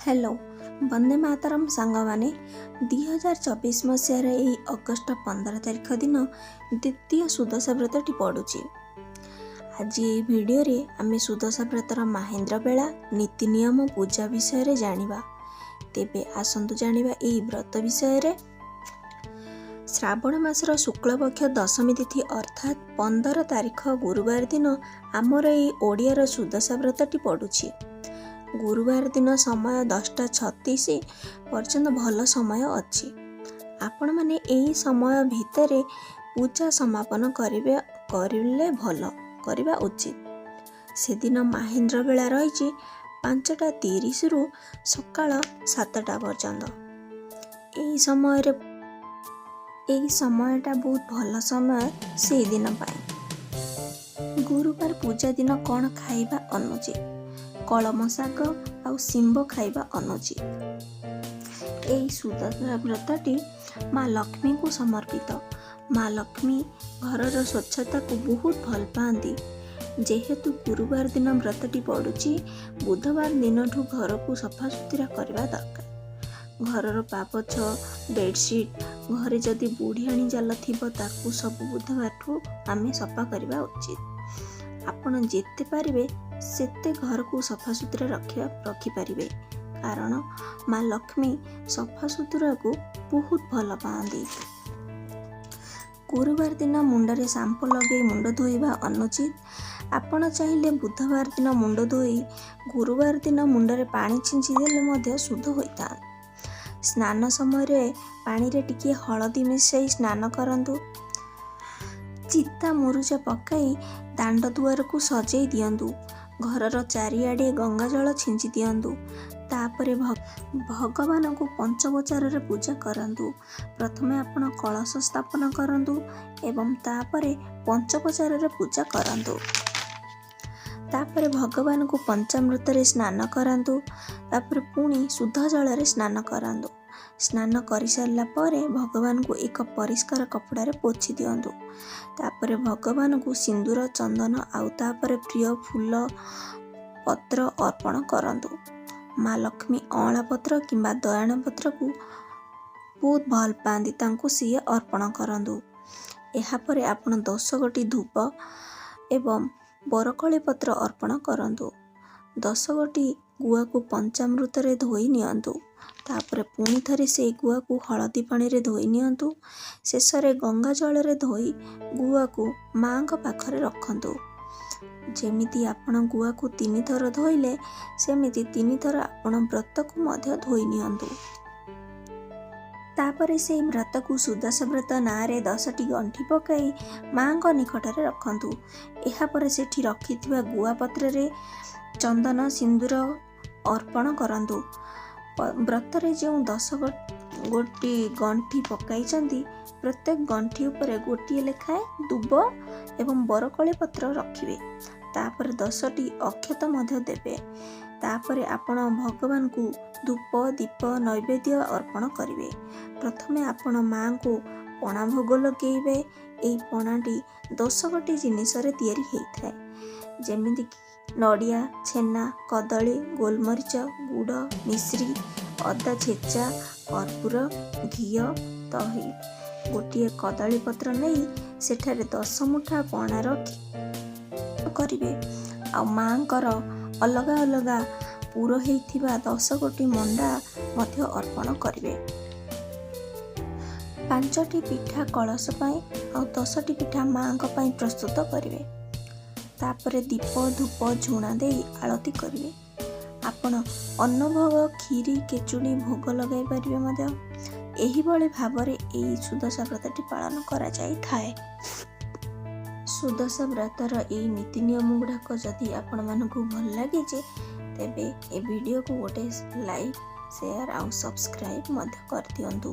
Hello, Vande Mataram ସାଙ୍ଗମାନେ। 2024 ମସିହାର ଏହି ଅଗଷ୍ଟ 15 ତାରିଖ ଦିନ ଦ୍ୱିତୀୟ ସୁଦଶା ବ୍ରତଟି ପଡ଼ୁଛି। ଆଜି ଏହି ଭିଡ଼ିଓରେ ଆମେ ସୁଦଶା ବ୍ରତର ମାହେନ୍ଦ୍ର ବେଳା, ନୀତି ନିୟମ, ପୂଜା ବିଷୟରେ ଜାଣିବା। ତେବେ ଆସନ୍ତୁ ଜାଣିବା ଏହି ବ୍ରତ ବିଷୟରେ। ଶ୍ରାବଣ ମାସର ଶୁକ୍ଳପକ୍ଷ ଦଶମୀ ତିଥି, ଅର୍ଥାତ୍ 15 ତାରିଖ ଗୁରୁବାର ଦିନ ଆମର ଏହି ଓଡ଼ିଆର ସୁଦଶା ବ୍ରତଟି ପଡ଼ୁଛି। ଗୁରୁବାର ଦିନ ସମୟ 10:36 ପର୍ଯ୍ୟନ୍ତ ଭଲ ସମୟ ଅଛି। ଆପଣମାନେ ଏହି ସମୟ ଭିତରେ ପୂଜା ସମାପନ କରିବେ, କରିଲେ ଭଲ, କରିବା ଉଚିତ। ସେଦିନ ମାହେନ୍ଦ୍ର ବେଳା ରହିଛି 5:30ରୁ ସକାଳ 7ଟା ପର୍ଯ୍ୟନ୍ତ। ଏହି ସମୟରେ, ଏହି ସମୟଟା ବହୁତ ଭଲ ସମୟ ସେଇଦିନ ପାଇଁ। ଗୁରୁବାର ପୂଜା ଦିନ କ'ଣ ଖାଇବା ଅନୁଚିତ? କଳମ ଶାଗ ଆଉ ଶିମ୍ବ ଖାଇବା ଅନୁଚିତ। ଏହି ସୁଦଶା ବ୍ରତଟି ମା ଲକ୍ଷ୍ମୀଙ୍କୁ ସମର୍ପିତ। ମା ଲକ୍ଷ୍ମୀ ଘରର ସ୍ୱଚ୍ଛତାକୁ ବହୁତ ଭଲ ପାଆନ୍ତି। ଯେହେତୁ ଗୁରୁବାର ଦିନ ବ୍ରତଟି ପଡ଼ୁଛି, ବୁଧବାର ଦିନଠୁ ଘରକୁ ସଫାସୁତୁରା କରିବା ଦରକାର। ଘରର ପାପୋଛ, ବେଡ଼ସିଟ୍, ଘରେ ଯଦି ବୁଢ଼ିଆଣୀ ଜାଲ ଥିବ, ତାକୁ ସବୁ ବୁଧବାରଠୁ ଆମେ ସଫା କରିବା ଉଚିତ। ଆପଣ ଯେତେ ପାରିବେ ସେତେ ଘରକୁ ସଫାସୁତୁରା ରଖିପାରିବେ, କାରଣ ମା ଲକ୍ଷ୍ମୀ ସଫାସୁତୁରାକୁ ବହୁତ ଭଲ ପାଆନ୍ତି। ଗୁରୁବାର ଦିନ ମୁଣ୍ଡରେ ସାମ୍ପୋ ଲଗାଇ ମୁଣ୍ଡ ଧୋଇବା ଅନୁଚିତ। ଆପଣ ଚାହିଁଲେ ବୁଧବାର ଦିନ ମୁଣ୍ଡ ଧୋଇ ଗୁରୁବାର ଦିନ ମୁଣ୍ଡରେ ପାଣି ଛିଞ୍ଚି ଦେଲେ ମଧ୍ୟ ଶୁଦ୍ଧ ହୋଇଥାନ୍ତି। ସ୍ନାନ ସମୟରେ ପାଣିରେ ଟିକିଏ ହଳଦୀ ମିଶାଇ ସ୍ନାନ କରନ୍ତୁ। ଚିତା ମୁରୁଜ ପକାଇ ଦାଣ୍ଡ ଦୁଆରକୁ ସଜେଇ ଦିଅନ୍ତୁ। ଘରର ଚାରିଆଡ଼େ ଗଙ୍ଗାଜଳ ଛିଞ୍ଚି ଦିଅନ୍ତୁ। ତାପରେ ଭଗବାନଙ୍କୁ ପଞ୍ଚୋପଚାରରେ ପୂଜା କରନ୍ତୁ। ପ୍ରଥମେ ଆପଣ କଳସ ସ୍ଥାପନ କରନ୍ତୁ ଏବଂ ତାପରେ ପଞ୍ଚୋପଚାରରେ ପୂଜା କରନ୍ତୁ। ତାପରେ ଭଗବାନଙ୍କୁ ପଞ୍ଚାମୃତରେ ସ୍ନାନ କରାନ୍ତୁ। ତାପରେ ପୁଣି ଶୁଦ୍ଧ ଜଳରେ ସ୍ନାନ କରାନ୍ତୁ। ସ୍ନାନ କରିସାରିଲା ପରେ ଭଗବାନଙ୍କୁ ଏକ ପରିଷ୍କାର କପଡ଼ାରେ ପୋଛି ଦିଅନ୍ତୁ। ତାପରେ ଭଗବାନଙ୍କୁ ସିନ୍ଦୁର, ଚନ୍ଦନ ଆଉ ତାପରେ ପ୍ରିୟ ଫୁଲ ପତ୍ର ଅର୍ପଣ କରନ୍ତୁ। ମା ଲକ୍ଷ୍ମୀ ଅଁଳା ପତ୍ର କିମ୍ବା ଦୟଣା ପତ୍ରକୁ ବହୁତ ଭଲ ପାଆନ୍ତି, ତାଙ୍କୁ ସିଏ ଅର୍ପଣ କରନ୍ତୁ। ଏହାପରେ ଆପଣ 10 ଗୋଟି ଧୂପ ଏବଂ ବରକୋଳି ପତ୍ର ଅର୍ପଣ କରନ୍ତୁ। 10 ଗୋଟି ଗୁଆକୁ ପଞ୍ଚାମୃତରେ ଧୋଇ ନିଅନ୍ତୁ। ତାପରେ ପୁଣି ଥରେ ସେଇ ଗୁଆକୁ ହଳଦୀ ପାଣିରେ ଧୋଇ ନିଅନ୍ତୁ। ଶେଷରେ ଗଙ୍ଗା ଜଳରେ ଧୋଇ ଗୁଆକୁ ମାଙ୍କ ପାଖରେ ରଖନ୍ତୁ। ଯେମିତି ଆପଣ ଗୁଆକୁ ତିନିଥର ଧୋଇଲେ, ସେମିତି ତିନିଥର ଆପଣ ବ୍ରତକୁ ମଧ୍ୟ ଧୋଇ ନିଅନ୍ତୁ। ତାପରେ ସେଇ ବ୍ରତକୁ ସୁଦଶା ବ୍ରତ ନାଁରେ 10ଟି ଗଣ୍ଠି ପକାଇ ମାଙ୍କ ନିକଟରେ ରଖନ୍ତୁ। ଏହାପରେ ସେଠି ରଖିଥିବା ଗୁଆ ପତ୍ରରେ ଚନ୍ଦନ ସିନ୍ଦୁର ଅର୍ପଣ କରନ୍ତୁ। ବ୍ରତରେ ଯେଉଁ 10 ଗୋଟି ଗଣ୍ଠି ପକାଇଛନ୍ତି, ପ୍ରତ୍ୟେକ ଗଣ୍ଠି ଉପରେ ଗୋଟିଏ ଲେଖାଏଁ ଦୁବ ଏବଂ ବରକୋଳି ପତ୍ର ରଖିବେ। ତାପରେ 10ଟି ଅକ୍ଷତ ମଧ୍ୟ ଦେବେ। ତାପରେ ଆପଣ ଭଗବାନଙ୍କୁ ଧୂପ, ଦୀପ, ନୈବେଦ୍ୟ ଅର୍ପଣ କରିବେ। ପ୍ରଥମେ ଆପଣ ମାଙ୍କୁ ପଣା ଭୋଗ ଲଗେଇବେ। ଏହି ପଣାଟି 10 ଗୋଟି ଜିନିଷରେ ତିଆରି ହେଇଥାଏ, ଯେମିତିକି ନଡ଼ିଆ, ଛେନା, କଦଳୀ, ଗୋଲମରିଚ, ଗୁଡ଼, ମିଶ୍ରି, ଅଦା ଛେଚା, କର୍ପୂର, ଘିଅ, ଦହି। ଗୋଟିଏ କଦଳୀ ପତ୍ର ନେଇ ସେଠାରେ 10 ମୁଠା ପଣା ରଖି କରିବେ ଆଉ ମାଙ୍କର ଅଲଗା ଅଲଗା ପୁର ହେଇଥିବା 10 ଗୋଟି ମଣ୍ଡା ମଧ୍ୟ ଅର୍ପଣ କରିବେ। ପାଞ୍ଚଟି ପିଠା କଳସ ପାଇଁ ଆଉ 10ଟି ପିଠା ମାଙ୍କ ପାଇଁ ପ୍ରସ୍ତୁତ କରିବେ। ତାପରେ ଦୀପ, ଧୂପ, ଝୁଣା ଦେଇ ଆଳତି କରିବେ। ଆପଣ ଅନ୍ନଭୋଗ, କ୍ଷୀରି, ଖେଚୁଡ଼ି ଭୋଗ ଲଗାଇ ପାରିବେ ମଧ୍ୟ। ଏହିଭଳି ଭାବରେ ଏହି ସୁଦଶା ବ୍ରତଟି ପାଳନ କରାଯାଇଥାଏ। ସୁଦଶା ବ୍ରତର ଏଇ ନୀତି ନିୟମ ଗୁଡ଼ାକ ଯଦି ଆପଣମାନଙ୍କୁ ଭଲ ଲାଗିଛି, ତେବେ ଏ ଭିଡ଼ିଓକୁ ଗୋଟେ ଲାଇକ୍, ସେୟାର ଆଉ ସବସ୍କ୍ରାଇବ୍ ମଧ୍ୟ କରିଦିଅନ୍ତୁ।